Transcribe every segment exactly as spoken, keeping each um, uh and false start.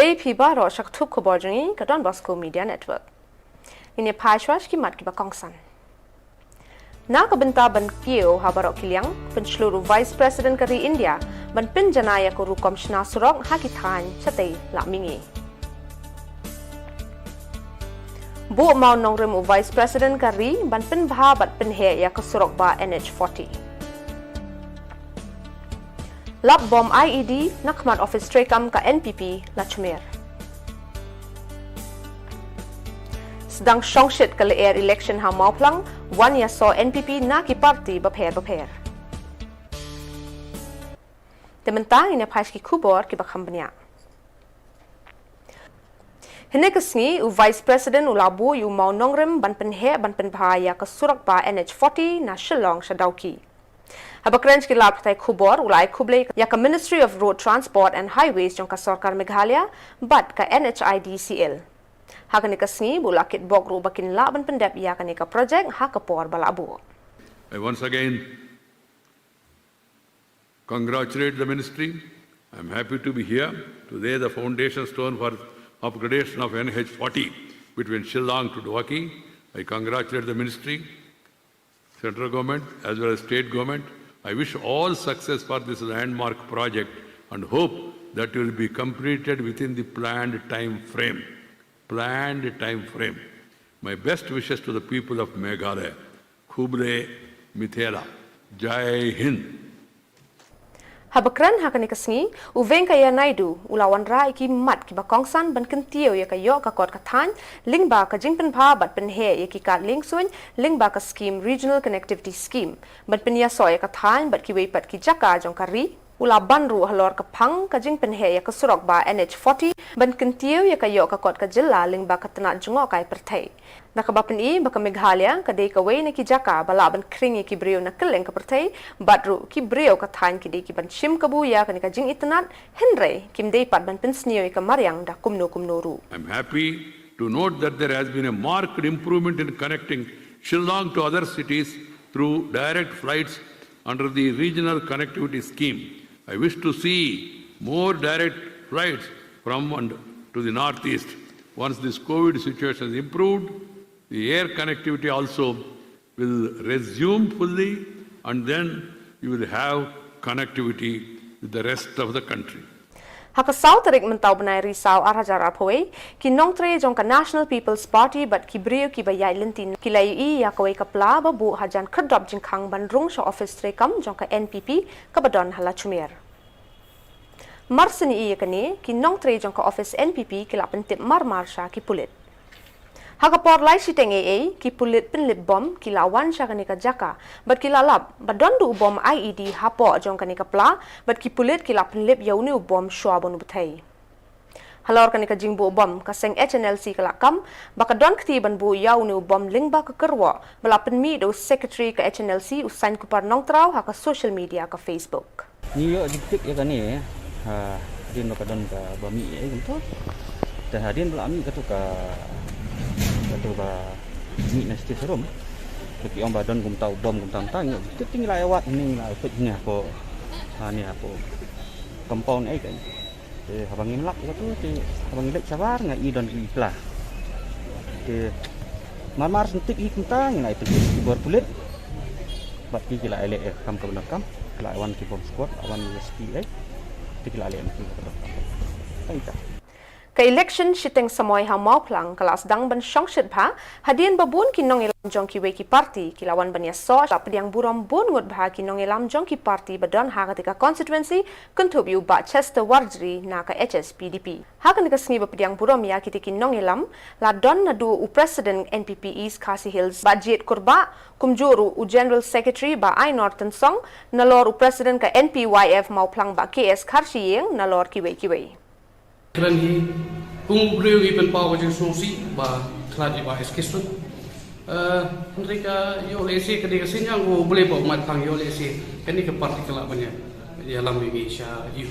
Khublei phi baroh sha ka thup khubor jong ngi ka Don Bosco Media Network. Ngin ïa phai shuwa sha ki mat kiba kongsan. Na ka bynta ban kiew ha baroh ki liang, pynshlur u Vice President ka ri India ban pynjanai ïa ka rukom shna surok ha ki thaiñ shatei la mihngi. Buh mawnongrim u Vice President ka ri ban pynbha bad pynheh ïa ka surok ba N H forty. Lap bom I E D na khmat office treikam ka N P P Lachmer. Sdang shongshit ka lyer election ha Mawphlang, wan ïasoh N P P na ki parti bapher bapher. Te mynta ngin ïa phai sha ki khubor kiba kham bniah. Hynne ka sngi u Vice President u la buh ïa u mawnongrim ban pynheh ban pynbha ïa ka surok ba N H forty na Shillong sha Dawki. Haba kren sha ki lad pathai khubor u la ai khublei ïa ka Ministry of Road Transport and Highways jong ka Sorkar Meghalaya bad ka N H I D C L. Ha kane ka sngi ba u la kitbok ruh ba kin lah ban pyndep ïa kane ka project ha ka por ba la buh. I once again congratulate the ministry. I'm happy to be here. Today, the foundation stone for upgradation of N H forty between Shillong to Dawki. I congratulate the ministry, central government, as well as state government. I wish all success for this landmark project and hope that it will be completed within the planned time frame. Planned time frame. My best wishes to the people of Meghalaya. Khublei Mithela. Jai Hind. Haba kren ha kane ka sngi, u Venkaiah Naidu u la wanrah ïa ki mat kiba kongsan ban kyntiew ïa ka ïoh ka kot ka thaiñ lyngba ka jingpynbha bad pynheh ïa ki kad liengsuiñ lyngba ka skim Regional Connectivity Scheme ban pynïasoh ïa ka thaiñ bad kiwei pat ki jaka jong ka ri. U la ban ruh halor ka phang ka jingpynheh ïa ka surok ba N H forty ban kyntiew ïa ka ïoh ka kot ka jylla lyngba ka tnat jngohkai pyrthei. Da kaba pyni ba ka Meghalaya ka dei kawei na ki jaka ba lah ban khring ïa ki briew na kylleng ka pyrthei, bad ruh ki briew ka thaiñ ki dei ki ban shim kabu ïa kane ka jingitynnad, hynrei kim dei pat ban pynsniew ïa ka mariang da kumno kumno ruh. I'm happy to note that there has been a marked improvement in connecting Shillong to other cities through direct flights under the Regional Connectivity Scheme. I wish to see more direct flights from and to the Northeast. Once this COVID situation is improved, the air connectivity also will resume fully, and then you will have connectivity with the rest of the country. Ha ka saw tarik mynta u bnai Risaw ar hajar arphew wei, ki nongtrei jong ka National People's Party bad ki briew kiba ïaid lynti ki la ïohi ïa kawei ka pla ba buh hajan khyrdop jingkhang ban rung sha office treikam jong ka N P P kaba don ha Lachmer. Mar syn ïohi ïa kane, ki nongtrei jong ka office N P P ki la pyntip mar mar sha ki pulit. Ha ka por lai shiteng eiei, ki pulit pynlip bom ki la wan sha kane ka jaka bad ki la lap ba don da u bom I E D hapoh jong kane ka pla, bad ki pulit ki la pynlip ïa une u bom shuwa ban u bthei. Halor kane ka jingbuh bom, ka seng H N L C ka la kam ba ka don kti ban buh ïa une u bom lyngba ka kyrwoh ba la pynmih da u Secretary ka H N L C u Sainkupar Nongtraw ha ka social media ka Facebook. Ngi ïoh jingtip ïa kane, ha, hadien ba ka don kaba mih ïa kumto. Te hadien ba la mih kato ka, kato ka mih na stage room. Te ki ong ba don kumta u bom kumta kumta, ngi ïoh jingtip te ngi la ïa wad hangne, ngi la ïa peit hangne hapoh, ha, ne hapoh compound ei ka. Te haba ngim lap ïa kato, te haba ngi leit shabar nga i don ki pla. Te mar mar sngewtip ïa ki kumta, ngi la ïa pyntip ki bor pulit. Bad ki ki la ïa leh ïa ka kam kaba donkam, ki la ïa wan ki bomb squad, la wan rescue ei. Te ki la leh ïa ki kaba donkam. Tang ita. Ka election shiteng samoi ha Mawphlang ka la sdang ban shongshit bha, hadien ba bun ki nongïalam jong kiwei ki parti ki la wan ban ïasoh, la pdiang burom bun ngut bha ki nongïalam jong ki parti ba don ha kata ka constituency, kynthup ïa u Bah Chester Warjri na ka H S P D P. Ha kane ka sngi ba pdiang burom ïa kita ki nongïalam, la don naduh u President N P P East Khasi Hills, Bah Jied Kurbah, kumjuh ruh u General Secretary, Bah Ainor Tynsong, nalor u President ka N P Y F Mawphlang, Bah K S Kharshiing, nalor kiwei kiwei. Kren hi, kum u briew ngi pynpaw ka jingsngewsih ba khlad ïa Bah S K Sun. Eh, hynrei ka ïoh lehse ka dei ka synñiang U Blei ba u mat phlang, ïoh lehse kane ka parti ka lah ban ïa, ïalam ïa ngi sha ïew.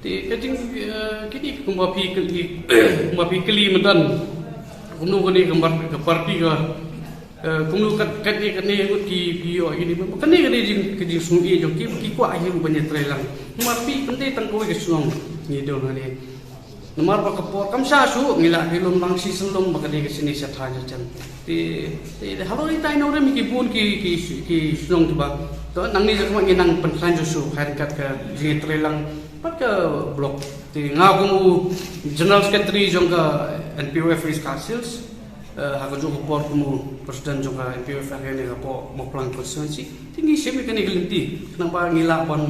Te ka jing, eh, kine kumba phi kylli, kumba phi kylli mynta. Kumno kane ka mar-, ka parti ka, eh, kumno kat, kat ne, kat ne ngut ki, ki ïoh kine. Kane ka dei jing, ka jingsngewieit jong ki, ki kwah hi ruh ban ïatreilang. Namar phi pynthei tang kawei ka shnong ngi don hangne. Namar ba ka por kam sha shuh, ngi la ki lum lang shi sien lum ba ka dei ka shini sha thaiñ sha jan. Te, te, te halor ita i nongrim ki bun ki, ki, ki shnong kiba. To nangne jong ka ngi nang pynkhlaiñ shuh shuh, ha ryngkat ka jingïatreilang bad ka block. Te nga kum u General Secretary jong ka N P O F East Khasi Hills, eh, ha kajuh ka por kum u President jong ka N P O F ha kane ka Mawphlang constituency. Te ngi shim ïa kane ka lynti, khnang ba ngi lah ban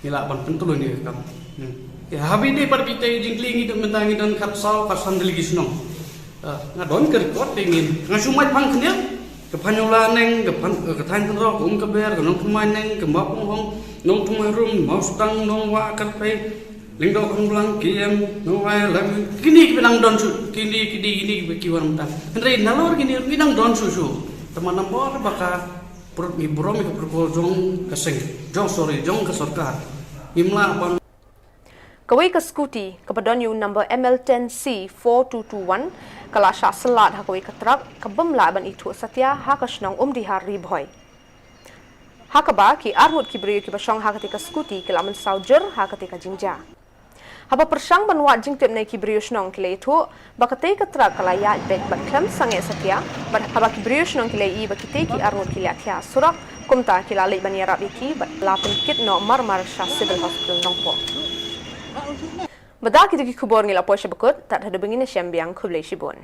Ngi lah ban pyntyllun ïa ka kam. Hmm. Ïa, haba ïadei bad kita i jingkylli, ngi don mynta, ngi don khatsaw khatsan tylli ki shnong. Ah, nga don ka record te ngin. Nga shu mait phang khyndiat. Ka Phaniola Neng, ka Phan, ka Thaiñ Kynroh, ka Umkaber, ka Nongthymmai Neng, ka Mawphunghong, Nongthymmai Rum, Mawstang, Nongwah Kyrpei, Lyngdoh Khamblang, K M, Nongwai Lam. Kine kiba nang don shuh, kine, kine, kine kiba ki wan mynta. Hynrei nalor kine ngi nang don shuh shuh. Te namar ba ka Pyrshah ngi burom ïa ka protocol jong ka seng, jong, sorry, jong ka sorkar. Ngim lah ban. Kawei ka scooty kaba don ïa u number M L ten C four two two one ka la shah syllat ha kawei ka truck, ka bym lah ban ithuh satia ha ka shnong Umdihar, Ri Bhoi. Ha kaba ki arngut ki briew kiba shong ha katei ka scooty ki la mynsaw jur ha katei ka jingjia. Haba pyrshang ban wad jingtip na ki briew shnong, ki la ïathuh ba katei ka truck ka la ïaid beit bad khlem sangeh satia, bad haba ki briew shnong ki la ïohi ba kitei ki arngut ki la thiah surok, kumta ki la leit ban ïarap ïa ki bad la pynkit noh marmar sha Civil Hospital Nongpoh. Bad da kito ki khubor ngi la poi sha ba kut, tad haduh ba ngin ïashem biang, khublei shibun.